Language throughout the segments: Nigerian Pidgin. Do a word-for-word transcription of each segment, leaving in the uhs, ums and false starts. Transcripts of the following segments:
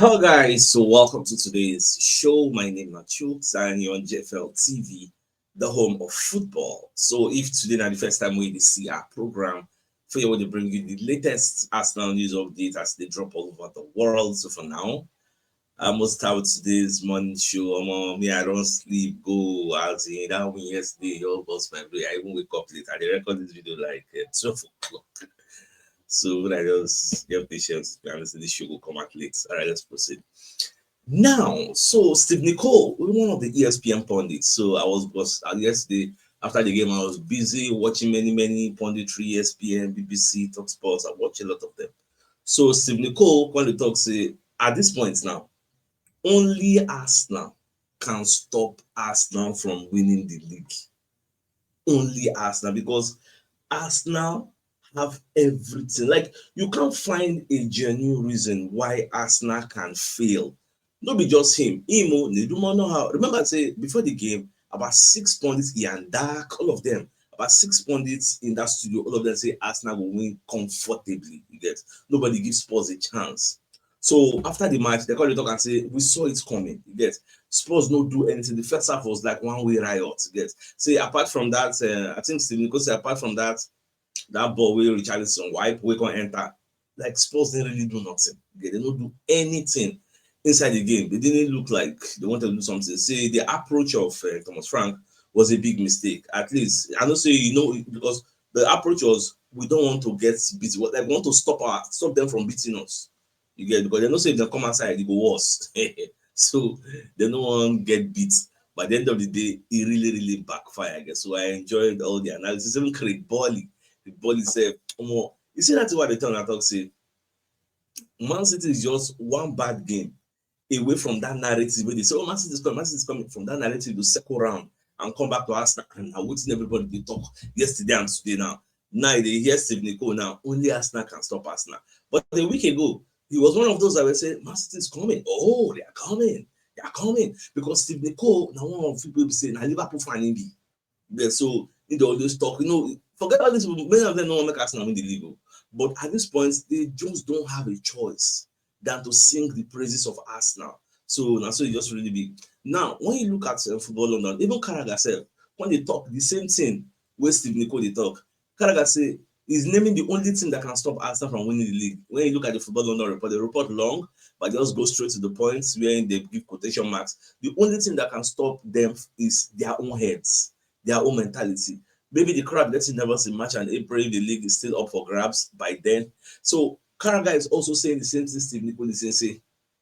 Hello, guys. So, welcome to today's show. My name is Chooks, and you're on J F L T V, the home of football. So, if today not the first time we see our program, for you to bring you the latest Arsenal news update as they drop all over the world. So, for now, I must start with today's morning show. Um, me, I don't sleep, go as in that one yesterday, you all bust my brain. I even wake up late. I dey record this video like uh, twelve o'clock. So when I just get patience, I understand this show will come out late. All right, let's proceed. Now, so Steve Nicole, one of the E S P N pundits. So I was, was uh, yesterday after the game, I was busy watching many, many punditry, E S P N, B B C, Talk Sports. I watch a lot of them. So Steve Nicole, when they talk, say at this point now, only Arsenal can stop Arsenal from winning the league. Only Arsenal, because Arsenal have everything. Like, you can't find a genuine reason why Arsenal can fail. No be just him. Imo, Neduma know how. Remember, say before the game, about six pundits, Ian Dark, all of them, about six pundits in that studio, all of them say Arsenal will win comfortably. You get, nobody gives Spurs a chance. So after the match, they call the talk and say, "We saw it coming." You get, Spurs no do anything. The first half was like one way riot. You get, say apart from that, uh, I think Steve Nicole say apart from that, that ball where Richarlison wipe, we can enter. Like Spurs didn't really do nothing. You get, they don't do anything inside the game. They didn't look like they wanted to do something. See, the approach of uh, Thomas Frank was a big mistake. At least I don't say you know because the approach was we don't want to get beat. Like we want to stop our stop them from beating us. You get, because they know say if they come outside, it go worse. So they no one get beat. But at the end of the day, it really, really backfire. I guess. So I enjoyed all the analysis. Even Craig Bolly, the Bolly said, "Omo, you see that's why they turn and talk say Man City is just one bad game away from that narrative where they say, 'Oh, Man City is coming, Man City is coming,' from that narrative to second round and come back to Arsenal and now waiting everybody they talk yesterday and today now. Now they hear Steve Nicole now, only Arsenal can stop Arsenal. But a week ago, he was one of those that were saying, Man City is coming. Oh, they are coming. They are coming. Because Steve Nicole, now one of people will say, now Liverpool fan in be. There, so they always talk. You know, forget all these people. Many of them don't make Arsenal win the league. Oh. But at this point, they just don't have a choice than to sing the praises of Arsenal. So now, so it just really big. Now, when you look at uh, football London, even Carragher self, when they talk the same thing, where Steve Nicole they talk, Carragher say is naming the only thing that can stop Arsenal from winning the league. When you look at the football London report, the report long, but just go straight to the points where they give quotation marks. The only thing that can stop them is their own heads, their own mentality. Maybe the crowd gets nervous in March and April, the league is still up for grabs by then. So Carragher is also saying the same thing Steve Nicole is saying, say,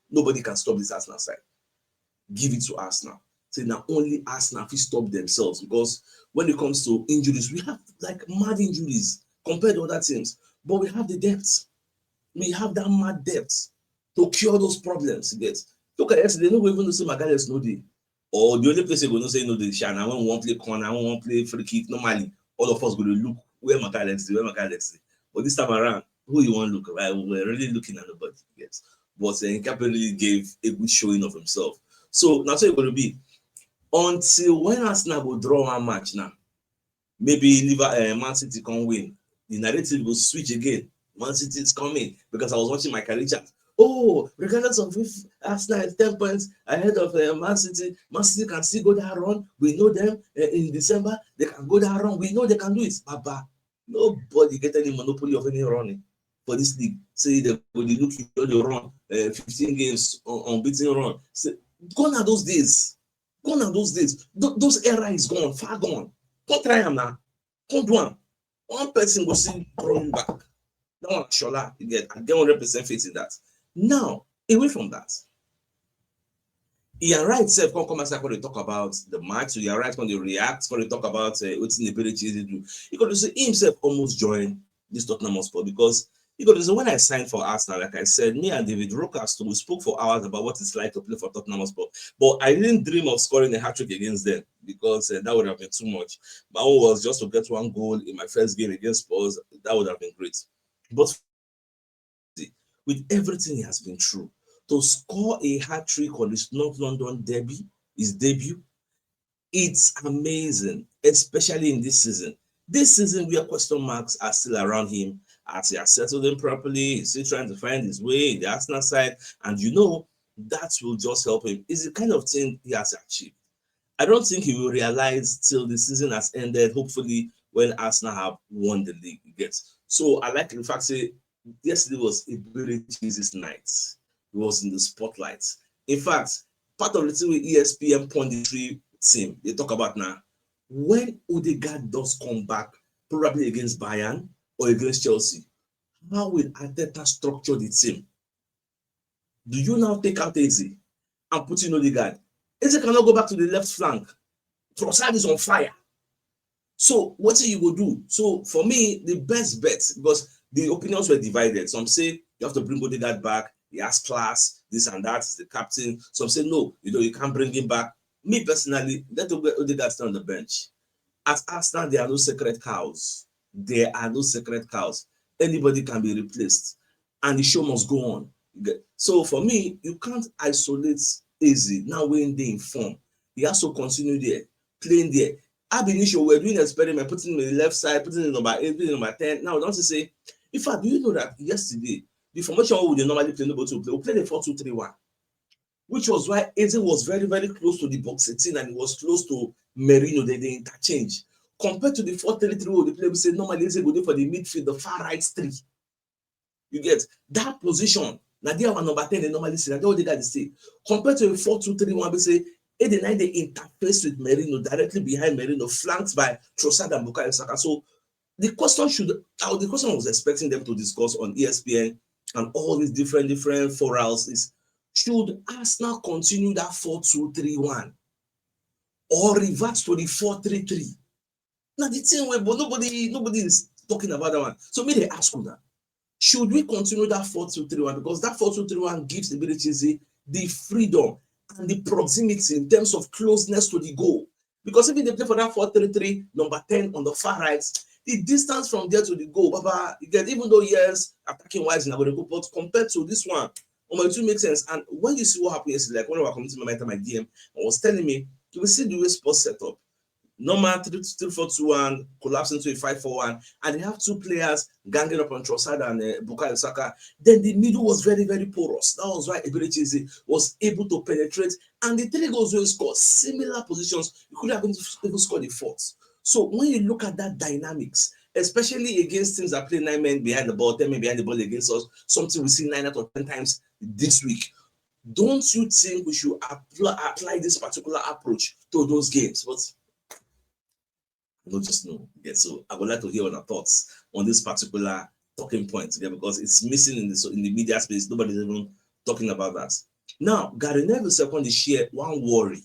nobody can stop this Arsenal side. Give it to Arsenal. Say now only Arsenal fit stop themselves because when it comes to injuries, we have like mad injuries compared to other teams, but we have the depth. We have that mad depth to cure those problems. You get, look at yesterday, no even know say Magalhaes no dey. Or the only place you go know say no dey shine, I want one play corner, I want one play free kick. Normally, all of us go to look where Magalhaes dey, where Magalhaes dey. But this time around, who you want look? Right? We're really looking at nobody. Yes, but uh, Nketiah really gave a good showing of himself. So that's how it's going to be until when Arsenal go draw one match now. Maybe Liverpool, uh, Man City can win. The narrative will switch again. Man City is coming because I was watching Michael Richards. Oh, regardless of if Arsenal is ten points ahead of uh, Man City, Man City can still go that run. We know them uh, in December. They can go that run. We know they can do it. Baba, nobody get any monopoly of any running for this league. Say they go dey look you all the run uh, fifteen games on unbeaten run. Say, gone are those days. Gone are those days. Th- those era is gone, far gone. Come try am now. Come do am. One person go still draw you back. That one, Shola, you get, I get hundred percent faith in that. Now, away from that, Ian Wright sef come come outside come dey talk about the match. So Ian Wright come dey react, come dey talk about uh, wetin the Berichi dey do. He come dey say himself almost join this Tottenham Hotspur because he come dey say when I signed for Arsenal, like I said, me and David Rokas we spoke for hours about what it's like to play for Tottenham Hotspur. But I didn't dream of scoring a hat trick against them because uh, that would have been too much. My own was just to get one goal in my first game against Spurs. That would have been great. But with everything he has been through, to score a hat trick on this North London derby, his debut, it's amazing, especially in this season. This season, where question marks are still around him, as he has settled in properly, he's still trying to find his way in the Arsenal side. And you know, that will just help him. It's the kind of thing he has achieved. I don't think he will realize till the season has ended, hopefully, when Arsenal have won the league. You get? So I like the fact say yesterday was Eberechi's night. He was in the spotlight. In fact, part of the thing with E S P N punditry team, they talk about now, when Odegaard does come back, probably against Bayern or against Chelsea, how will Arteta structure the team? Do you now take out Eze and put in Odegaard? Eze cannot go back to the left flank. Trossard is on fire. So what do you go do? So for me, the best bet, because the opinions were divided. Some say you have to bring Odegaard back. He has class, this and that. He's the captain. Some say no, you know, you can't bring him back. Me personally, let Ode- Odegaard stay on the bench. At Arsenal, there are no sacred cows. There are no sacred cows. Anybody can be replaced, and the show must go on. You get- So for me, you can't isolate Eze now when they in form. He has to continue there, playing there. Ab initio, we're doing experiment, putting him in the left side, putting him in number eight, putting him in number ten. Now, don't you say, in fact, do you know that yesterday, the formation we dey normally play, nobody will play. We play the four two three one, which was why Eze was very, very close to the box eighteen and he was close to Merino. They, they interchange. Compared to the four three three we dey play, we say normally Eze go dey for the midfield, the far right three. You get that position. Now they are number ten, they normally say, that all the guys say. Compared to a four two three one, we say eighty-nine, they interface with Merino, directly behind Merino, flanked by Trossard and Bukayo Saka. So the question should, uh, the question I was expecting them to discuss on E S P N and all these different, different forums is, should Arsenal continue that four two three one or revert to the four three three? Now the thing where, but nobody, nobody is talking about that one. So me, they ask you now, should we continue that four two three one? Because that four two three one gives Eberechi the freedom and the proximity in terms of closeness to the goal. Because if they play for that four three three, number ten on the far right, the distance from there to the goal, Baba, you get, even though, yes, attacking wise in Aguero, but compared to this one, um, it will make sense. And when you see what happened yesterday, like, one of our community member entered my D M and was telling me, you will see the way sports set up. Normal three three four two one collapse into a five four one, and they have two players ganging up on Trossard and, uh, Bukayo Saka. Then the middle was very, very porous. That was why Eberechi was able to penetrate, and the three goals were scored, similar positions. You could have even, even scored the fourth. So when you look at that dynamics, especially against teams that play nine men behind the ball, ten men behind the ball against us, something we see nine out of ten times this week. Don't you think we should apply, apply this particular approach to those games? But I don't just know. Yeah, so I would like to hear your thoughts on this particular talking point, yeah, because it's missing in the, so in the media space. Nobody's even talking about that. Now, Gary Neville second is share one worry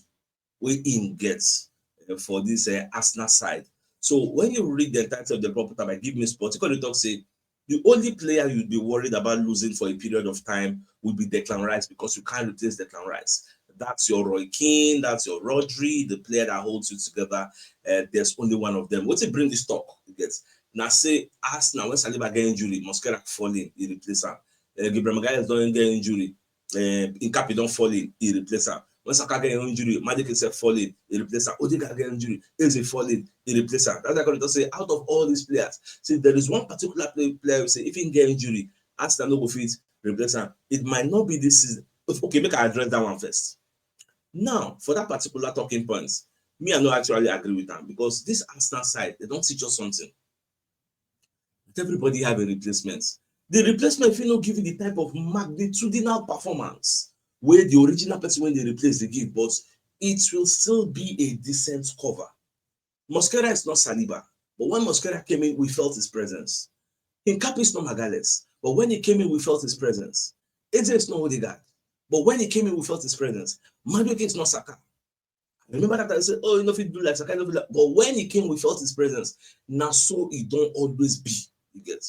we him gets, uh, for this, uh, Arsenal side. So when you read the title of the report, I give me sport. He talk say the only player you'd be worried about losing for a period of time would be Declan Rice, because you can't replace Declan Rice. That's your Roy Keane, that's your Rodri, the player that holds you together. Uh, there's only one of them. What's it bring this talk? You get now say Arsenal, when Saliba get injury, Mosquera fall in, he replace him. Uh, Gabriel Magalhaes don't get injury, uh, Nketiah don't fall in, he replace him. When Saka get injury, Madueke himself fall in, he replace him. Odegaard get injury, Eze fall in, he replace him. That's why I say, out of all these players, see, there is one particular play, player who say if he get injury, Arsenal no go fit replace him. It might not be this season. Okay, make I address that one first. Now, for that particular talking point, me, I no actually agree with them, because this Arsenal side, they don't teach us something. But everybody have a replacement. The replacement will not give you the type of magnitudinal performance where the original person when they replace they give, but it will still be a decent cover. Mosquera is not Saliba, but when Mosquera came in, we felt his presence. Nketiah is not Magalhaes, but when he came in, we felt his presence. Eze is not Odegaard, but when he came in, we felt his presence. Madueke is not Saka. I remember that I said, "Oh, you know, if you do like Saka, you know, like," but when he came, we felt his presence. Now, so he don't always be. You get?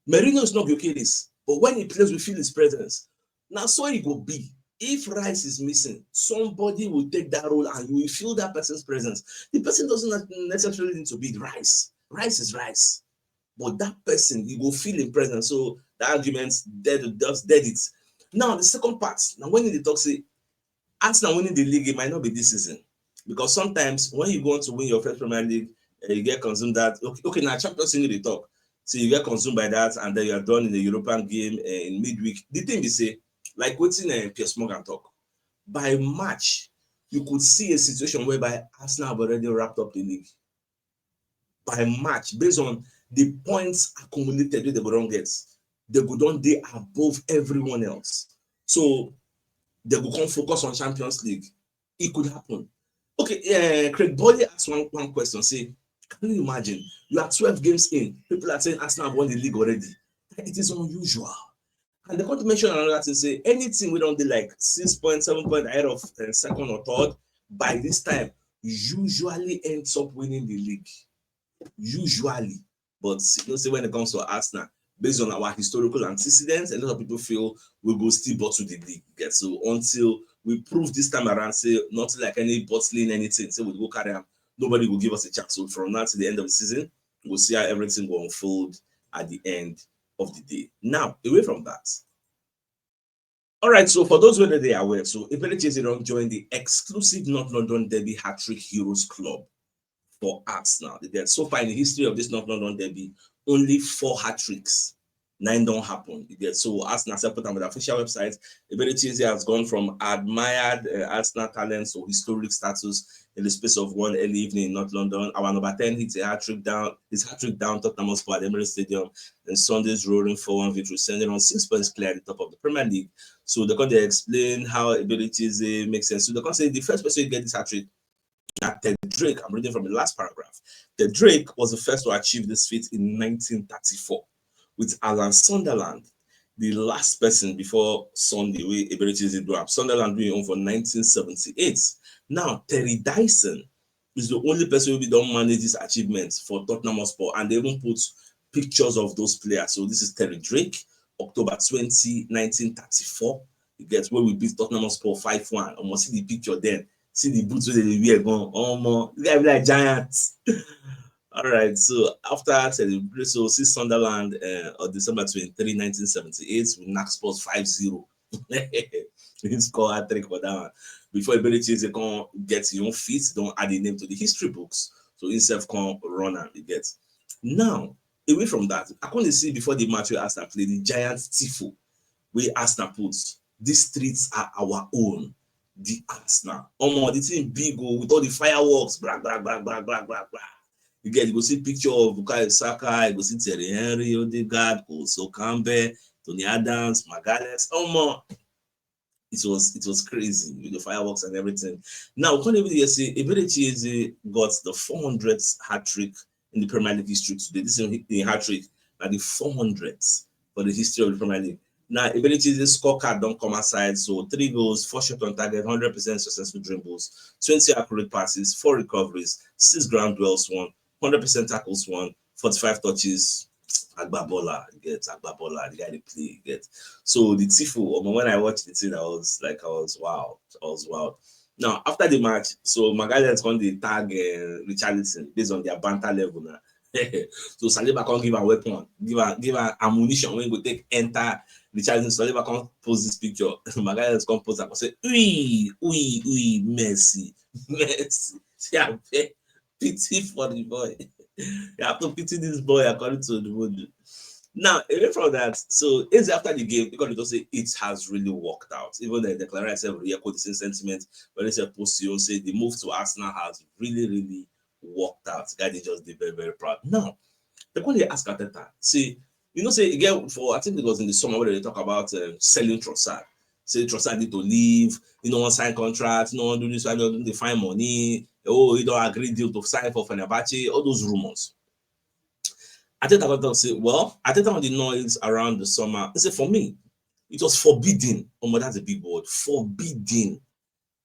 Merino is not Gyökeres, but when he plays, we feel his presence. Now, so he go be. If Rice is missing, somebody will take that role and you will feel that person's presence. The person doesn't necessarily need to be Rice. Rice is Rice. But that person, you go feel in presence. So the argument dead, just dead it. Now, the second part, now when they talk, say, Arsenal winning the league, it might not be this season. Because sometimes when you go on to win your first Premier League, uh, you get consumed that, okay, okay, now Champions League they talk. So you get consumed by that, and then you are done in the European game uh, in midweek. The thing is, say, like wetin uh, Piers Morgan talk, by March, you could see a situation whereby Arsenal have already wrapped up the league. By March, based on the points accumulated wey dem go don get, dem go don dey above everyone else. So dem go come focus on Champions League. It could happen. Okay, uh, Craig Bolly asked one, one question, say, can you imagine? You are twelve games in, people are saying Arsenal have won the league already. It is unusual. And they come to mention another thing, say anything wey don dey like six point seven point ahead of uh, second or third, by this time, usually ends up winning the league. Usually. But you know, say when it comes to Arsenal, based on our historical antecedents, a lot of people feel we go still bottle the league. Yeah, so until we prove this time around, say nothing like any bottling anything, say we go carry am, nobody will give us a chance. So from now to the end of the season, we'll see how everything will unfold at the end of the day. Now, away from that. All right, so for those who are aware, so Eberechi Eze don join the exclusive North London Derby Hat-Trick Heroes Club for Arsenal. There's so far in the history of this North London Derby, only four hat-tricks. Nine don't happen. You get so Arsenal set put on the official website. Eberechi Eze has gone from admired uh, Arsenal talents to historic status in the space of one early evening in North London. Our number ten hits a hat-trick down, his hat-trick down Tottenham Hotspur at Emirates Stadium in Sunday's roaring four one victory, sending on six points clear at the top of the Premier League. So they can they explain how Eberechi Eze makes sense. So they can say the first person you get this hat-trick, that Ted Drake, I'm reading from the last paragraph. Ted Drake was the first to achieve this feat in nineteen thirty-four with Alan Sunderland, the last person before Sunday wey Eberechi Eze do am. Sunderland do im own for nineteen seventy-eight. Now, Terry Dyson is the only person wey don manage this achievement for Tottenham Hotspur, and they even put pictures of those players. So this is Terry Drake, October twenty, nineteen thirty-four. You get where we beat Tottenham Hotspur five one. Omo, see the picture then. See the boots wey dem dey wear gan. Omo, this guy be like giant. All right, so after celebrate, so see Sunderland uh, on December twenty-three, nineteen seventy-eight, we knock Spurs five zero. He score hat-trick for that one. Before Eberechi Eze come get his own feat, don add a name to the history books. So himself come run am, you get. Now, away from that, I come dey see before the match wey Arsenal play, the giant tifo wey Arsenal put. These streets are our own. The Arsenal. Omo, the thing big o, with all the fireworks, blah, blah, blah. You get, you go see picture of Bukayo Saka, you go see Thierry Henry, Odegaard, Cole Kambe, Tony Adams, Magalhaes. Omo, it was it was crazy with the fireworks and everything. Now, we can't even hear say Eberechi Eze got the four hundredth hat-trick in the Premier League history today. This is a hat-trick, na the four hundredth for the history of the Premier League. Now, Eberechi Eze scorecard don come aside, so three goals, four shots on target, hundred percent successful dribbles, twenty accurate passes, four recoveries, six ground duels won, hundred percent tackles won, forty-five touches. Agbabola, you get Agbabola, the guy dey play, you get. So the tifo, omo, when I watched the thing, I was like, I was wow, I was wow. Now, after the match, so Magalhaes come dey tag uh, Richarlison based on their banter level now. So Saliba come give am weapon, give am give am ammunition wey go take enter Richarlison. Saliba come post this picture. Magalhaes come post am, come say, "Ui, ui, ui, mercy, mercy." See, I beg, pity for the boy. You have to pity this boy according to the mood. Now, away from that, so Eze after the game, because they say it has really worked out. Even the declare itself re-echo the same sentiment when they say post you say the move to Arsenal has really, really worked out. Guy, they just be very, very proud. Now, the one they ask Arteta, see, you know, say again for I think it was in the summer where they talk about um, selling Trossard. Say Trossard need to leave, you know, sign contract, you know, do this, I don't they find money. Oh, you don't agree deal to sign for Fenerbahce, all those rumors. Arteta got to say, well, Arteta on the noise around the summer. He said, for me, it was forbidden. Oh, that's a big word. Forbidden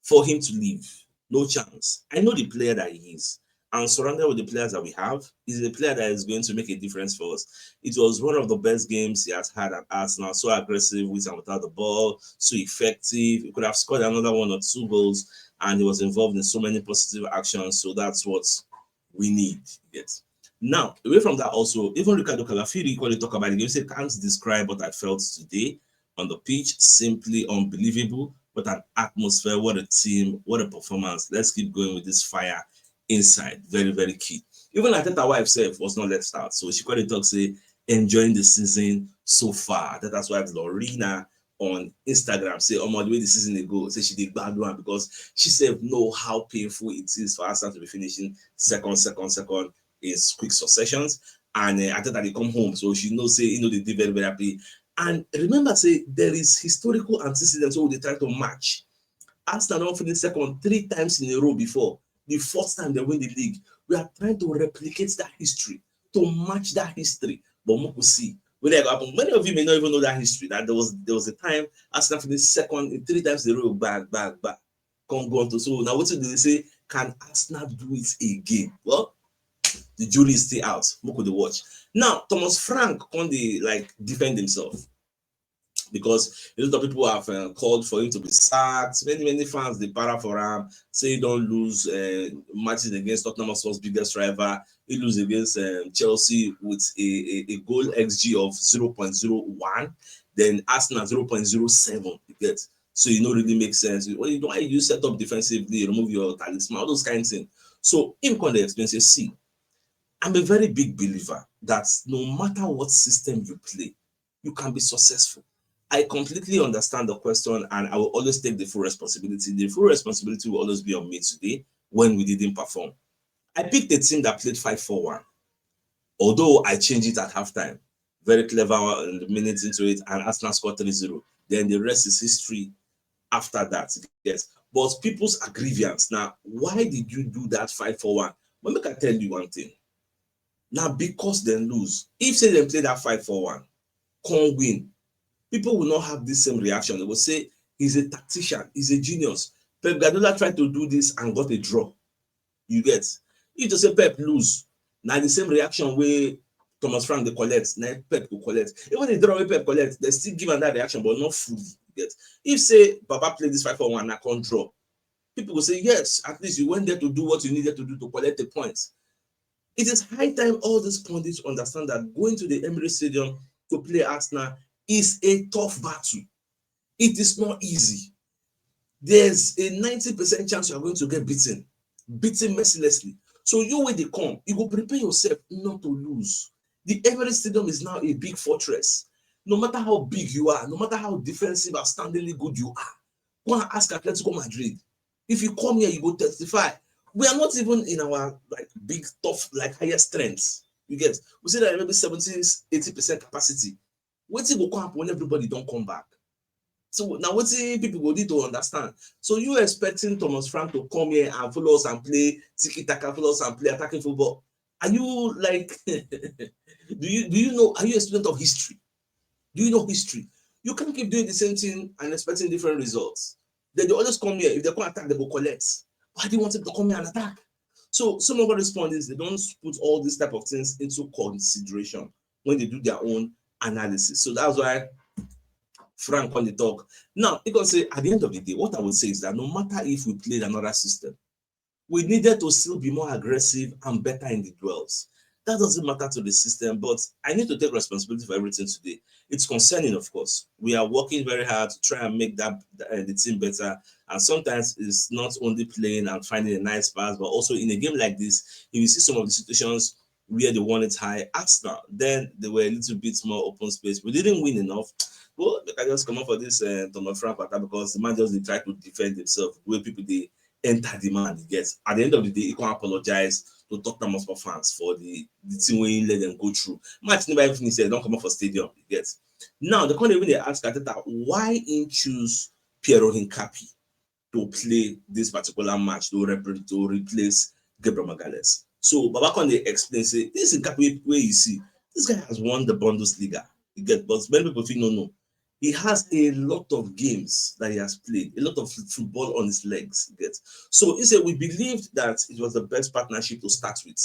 for him to leave. No chance. I know the player that he is. And surrounded with the players that we have, he's a player that is going to make a difference for us. It was one of the best games he has had at Arsenal. So aggressive with and without the ball, so effective. He could have scored another one or two goals, and he was involved in so many positive actions. So that's what we need. Yes. Now, away from that, also, even Ricardo Calafiori equally talk about the game. He said, can't describe what I felt today on the pitch, simply unbelievable. What an atmosphere, what a team, what a performance. Let's keep going with this fire inside. Very, very key. Even Arteta wife herself was not left out. So she called it talk, say, enjoying the season so far. That, that's why Lorena on Instagram say, "Omo, the way the season dey go," say she dey gbadun am because she sef know how painful it is for Arsenal to be finishing second, second, second in quick successions. And uh, Arteta dey come home, so she know say e no dey dey very, very happy. And remember say there is historical antecedents wey we dey try to match. Arsenal don finish second three times in a row before. The first time they win the league, we are trying to replicate that history, to match that history. But we could see when that happen. Many of you may not even know that history. That there was there was a time Arsenal finished second in three times in a row, back, back, back. Come go on to, so now what do they say? Can Arsenal do it again? Well, the jury is still out. Look at the watch. Now, Thomas Frank can they like defend himself because a lot of people have uh, called for him to be sacked. Many, many fans they para for him, say he don't lose uh, matches against Tottenham Hotspur's biggest rival. He lose against um, Chelsea with a, a, a goal X G of zero point zero one, then Arsenal zero point zero seven. You get, so it no really make sense. When you don't you set up defensively, remove your talisman, all those kind of things. So him come dey explain say, "See, I'm a very big believer that no matter what system you play, you can be successful." I completely understand the question and I will always take the full responsibility. The full responsibility will always be on me today when we didn't perform. I picked a team that played five four one, although I changed it at halftime. Very clever uh, minutes into it, and Arsenal scored three zero. Then the rest is history after that. Yes. But people's aggrievance now, why did you do that five four one? But make I tell you one thing. Now, because they lose, if say they play that five four one, can't win, people will not have the same reaction. They will say, "He's a tactician, he's a genius." Pep Guardiola tried to do this and got a draw. You get? If to say Pep lose, now the same reaction where Thomas Frank they collect, now Pep will collect. Even the draw where Pep collect, they still give another reaction, but not fully. You get? If say Baba play this five four one, I can't draw. People will say, "Yes, at least you went there to do what you needed to do to collect the points." It is high time all these pundits understand that going to the Emirates Stadium to play Arsenal is a tough battle. It is not easy. There's a ninety percent chance you are going to get beaten, beaten mercilessly. So you, when they come, you go prepare yourself not to lose. The Emirates Stadium is now a big fortress. No matter how big you are, no matter how defensive, outstandingly good you are, go and ask Atletico Madrid. If you come here, you go testify. We are not even in our like big tough like highest strengths. You get? We say that maybe seventy, eighty percent capacity. Wetin go come happen when everybody don't come back? So now what people go need to understand. So you expecting Thomas Frank to come here and follow us and play tiki taka, follow us and play attacking football? Are you like, do you do you know? Are you a student of history? Do you know history? You can't keep doing the same thing and expecting different results. They, they always come here. If they come attack, they go collect. Why do you want them to come here and attack? So some of our respondents, they don't put all these type of things into consideration when they do their own analysis. So that's why Frank on the talk. Now, you can say at the end of the day, what I would say is that no matter if we played another system, we needed to still be more aggressive and better in the duels. That doesn't matter to the system, but I need to take responsibility for everything today. It's concerning, of course. We are working very hard to try and make that uh, the team better. And sometimes it's not only playing and finding a nice pass, but also in a game like this, if you see some of the situations where they won it high, Arsenal, then they were a little bit more open space. We didn't win enough. Well, I just come up for this uh, Thomas Frank attack because the man just they try to defend himself the way people they enter the man. Yes, at the end of the day, he can't apologize to Tottenham Hotspur fans for the the thing when he let them go through. Match never even finished. Don't come up for stadium. Yes. Now they can't even ask Arteta why he choose Piero Hincapi to play this particular match to, repre- to replace Gabriel Magalhaes. So Baba Conde explains say this Hincapi where you see this guy has won the Bundesliga. You get, but many people think no no. He has a lot of games that he has played, a lot of football on his legs. Get, so he said we believed that it was the best partnership to start with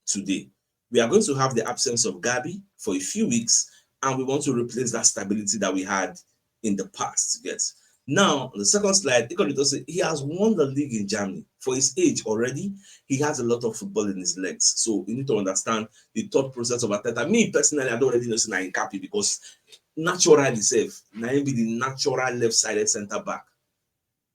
today. We are going to have the absence of Gabi for a few weeks, and we want to replace that stability that we had in the past. Get, now on the second slide, he has won the league in Germany for his age already. He has a lot of football in his legs, so you need to understand the thought process of Arteta. Me personally, I don't already know Nainkapi because naturally safe, Nain be the natural left-sided centre back.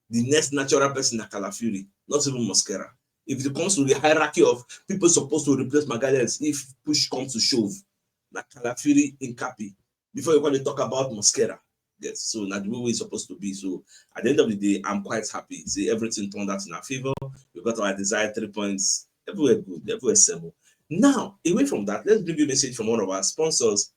The next natural person na Calafiori, not even Mosquera. If it comes to the hierarchy of people supposed to replace Magalhaes, if push comes to shove, na Kalafiri Nkapi. Before you come dey talk about Mosquera. Yes, so na the way wey e suppose to be. So at the end of the day, I'm quite happy. See, everything turned out in our favor. We got our desired three points. Everywhere good, everywhere settle. Now, away from that, let's bring you a message from one of our sponsors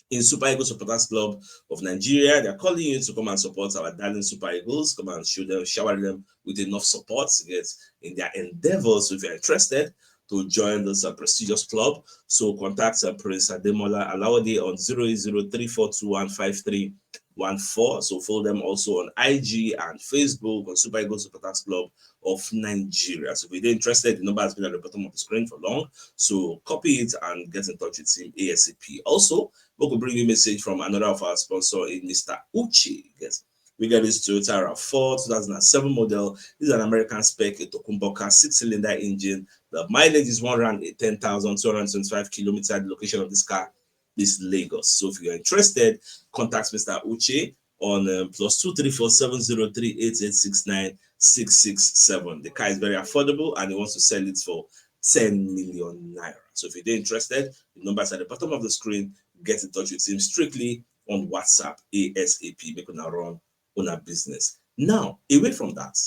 in Super Eagles Supporters Club of Nigeria. They're calling you to come and support our darling Super Eagles. Come and show them, shower them with enough support, yes, in their endeavors. So if you're interested to join this uh, prestigious club, so contact uh, Prince Ademola Alawade on zero eight zero three four two one five three one four. So follow them also on I G and Facebook on Super Eagles Supporters Club of Nigeria. So if you're interested, the number has been at the bottom of the screen for long. So copy it and get in touch with him ASAP. Also, we could bring you a message from another of our sponsor, is Mister Uche. Yes. We get this Toyota rav four two thousand seven model. This is an American spec, a Tokumboka six-cylinder engine. The mileage is one hundred ten thousand two hundred twenty-five kilometer. The location of this car is Lagos. So if you're interested, contact Mister Uche on um, plus two three four seven zero three eight eight six nine six six seven. The car is very affordable and he wants to sell it for ten million naira. So if you're interested, the number is at the bottom of the screen. Get in touch with him strictly on WhatsApp ASAP. Make una run una business. Now, away from that,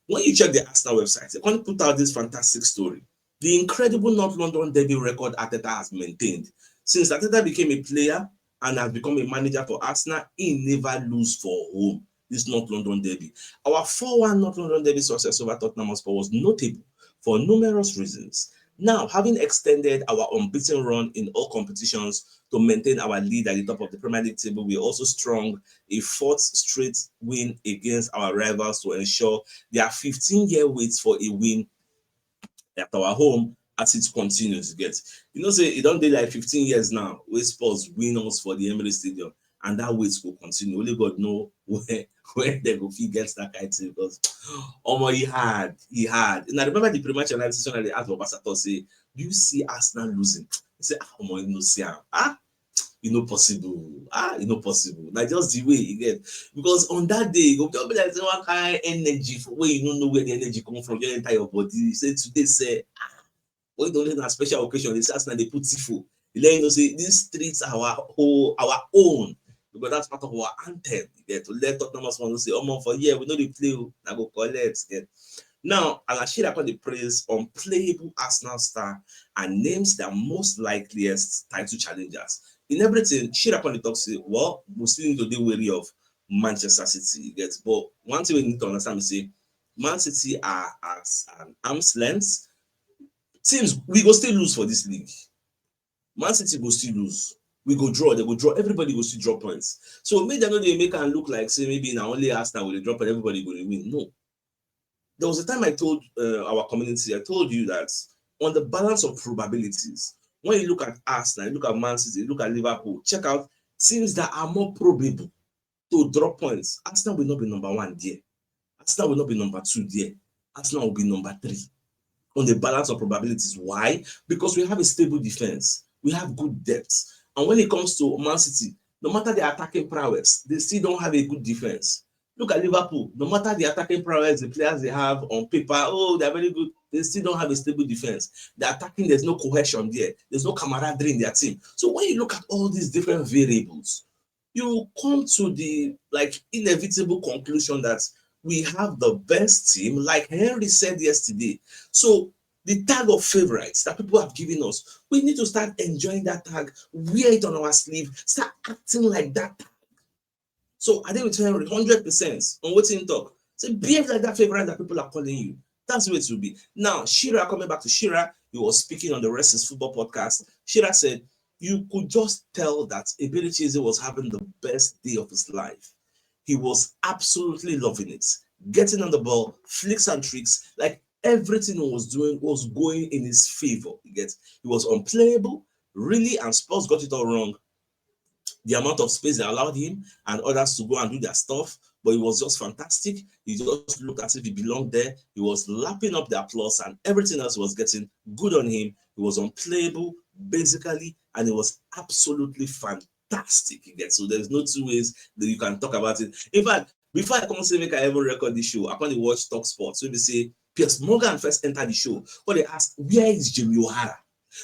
when you check the Arsenal website, they can put out this fantastic story. The incredible North London derby record Arteta has maintained. Since Arteta became a player and has become a manager for Arsenal, he never lose for home. This North London derby. Our four one North London derby success over Tottenham Hotspur was notable for numerous reasons. Now, having extended our unbeaten run in all competitions to maintain our lead at the top of the Premier League table, we also strung a fourth straight win against our rivals to ensure their fifteen-year wait for a win at our home as it continues. You get, you know, say it don't be like fifteen years now. We Spurs win us for the Emirates Stadium, and that wait will continue. Only God know where where they go fit get that kind of thing because omo, he hard, he hard. And I remember the pre-match analysis when I asked Obasa to say, "Do you see Arsenal losing?" He said, "Ah, omo, you know, see, ah, ah, you know, possible, ah, you know, possible." Like just the way you get, because on that day, you go just be like say one kind energy for where you don't know where the energy come from, just enter your body. You say today, say, ah, when the only na special occasion, they say Arsenal they put tifo. You let you know say these streets are our whole our own because that's part of our anthem. You get to let Tottenham fans know say, "Omo, for here we know they play. I go collect." Get now, Alan Shearer come dey praise unplayable Arsenal star and names their most likeliest title challengers. In everything, Shearer come dey talk say, "Well, we still need to be wary of Manchester City." You get, but one thing we need to understand is say Man City are at an arm's length. Teams, we go still lose for this league. Man City go still lose. We go draw, they go draw. Everybody go still draw points. So maybe they know they make and look like say maybe now only Arsenal will drop and everybody go to win. No. There was a time I told uh, our community, I told you that on the balance of probabilities, when you look at Arsenal, you look at Man City, you look at Liverpool, check out teams that are more probable to drop points. Arsenal will not be number one there. Arsenal will not be number two there. Arsenal will be number three on the balance of probabilities. Why? Because we have a stable defense. We have good depth. And when it comes to Man City, no matter the attacking prowess, they still don't have a good defense. Look at Liverpool. No matter the attacking prowess, the players they have on paper, oh, they're very good. They still don't have a stable defense. The attacking, there's no cohesion there. There's no camaraderie in their team. So when you look at all these different variables, you come to the like inevitable conclusion that we have the best team, like Henry said yesterday. So the tag of favorites that people have given us, we need to start enjoying that tag, wear it on our sleeve, start acting like that tag. So I think with Henry, hundred percent on what he talk. Say behave like that favorite that people are calling you. That's the way it will be. Now, Shearer, coming back to Shearer, he was speaking on the Rest is Football podcast. Shearer said, "You could just tell that Eberechi Eze was having the best day of his life. He was absolutely loving it. Getting on the ball, flicks and tricks, like everything he was doing was going in his favor." You get, he was unplayable, really, and Spurs got it all wrong. The amount of space they allowed him and others to go and do their stuff, but it was just fantastic. He just looked as if he belonged there. He was lapping up the applause and everything else was getting good on him. He was unplayable, basically, and it was absolutely fantastic. You get, so there's no two ways that you can talk about it. In fact, before I come say make I ever record this show, I come dey watch Talk Sports. So they say Piers Morgan first enter the show. But they ask, "Where is Jamie O'Hara?"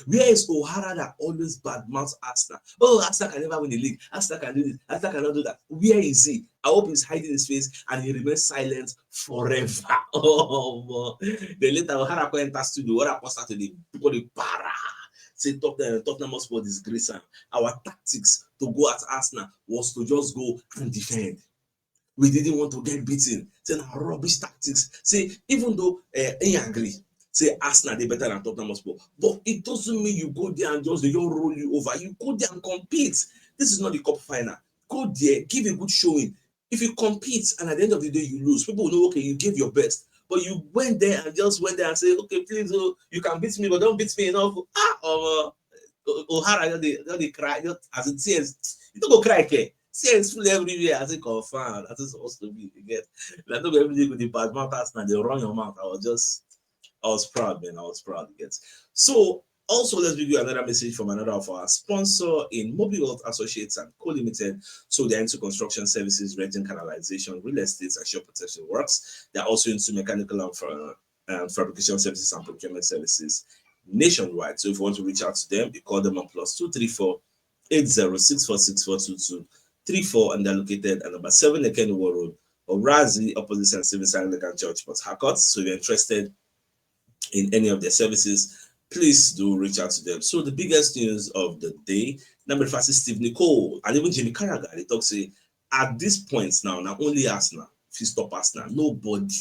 Where is O'Hara that always badmouths Arsenal? Oh, Arsenal can never win the league. Arsenal can do this. Arsenal cannot do that. Where is he? I hope he's hiding his face and he remains silent forever. Oh, boy. Then later, O'Hara come enter studio. O'Hara come start to dey, people dey para. Say Tottenham, Tottenham Hotspur disgrace am. Our tactics to go at Arsenal was to just go and defend. We didn't want to get beaten. Say na rubbish tactics. Say even though uh, he agree, say Arsenal dey better than Tottenham Hotspur, but it doesn't mean you go there and just they just roll you over. You go there and compete. This is not the cup final. Go there, give a good showing. If you compete and at the end of the day you lose, people will know, okay, you gave your best. But you went there and just went there and say, okay, please, oh, you can beat me, but don't beat me enough. Ah, um, O'Hara just dey just dey cry just as it tears. You no go cry, care. Tears full everywhere. I say, confirm. That's supposed to be. You get? Like, no be every day you go dey badmouth Arsenal, dey run your mouth. I was just, I was proud, man. I was proud. You get? So also, let's give you another message from another of our sponsor in Mobile Wealth Associates and Co Limited. So they're into construction services, renting, canalization, real estate, and shop protection works. They're also into mechanical and um, fabrication services and procurement services nationwide. So if you want to reach out to them, you call them on plus two three four eight zero six four six four two two three four, and they're located at number seven Ekenuwo Road, Orazi, opposite Saint Stephen's Anglican Church, Port Harcourt. So if you're interested in any of their services, please do reach out to them. So the biggest news of the day, number five is Steve Nicole and even Jimmy Carragher. They talk say at this point now, not only Arsenal fit stop Arsenal, nobody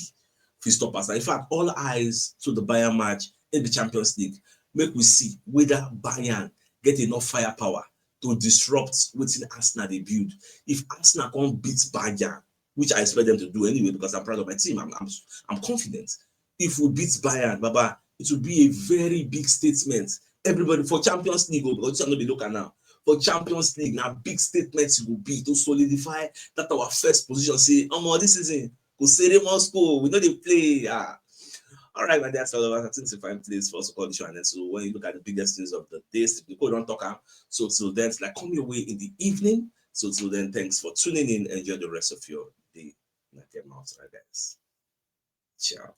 fit stop Arsenal. In fact, all eyes to the Bayern match in the Champions League. Make we see whether Bayern get enough firepower to disrupt wetin Arsenal dey build. If Arsenal come beat Bayern, which I expect them to do anyway, because I'm proud of my team, I'm, I'm, I'm confident. If we beat Bayern, Baba, it will be a very big statement. Everybody for Champions League, oh, because I'm not be local now. For Champions League, now big statements will be to solidify that our first position. Say, oh, this season, go Sere Moscow, we know they play. Ah. All right, my dear followers, I think it's a fine place for us to call this one. And so when you look at the biggest news of the day, Steve Nicole don't talk am. So till then, like, come your way in the evening. So till then, thanks for tuning in. Enjoy the rest of your day. Like a mouse, guys. Ciao.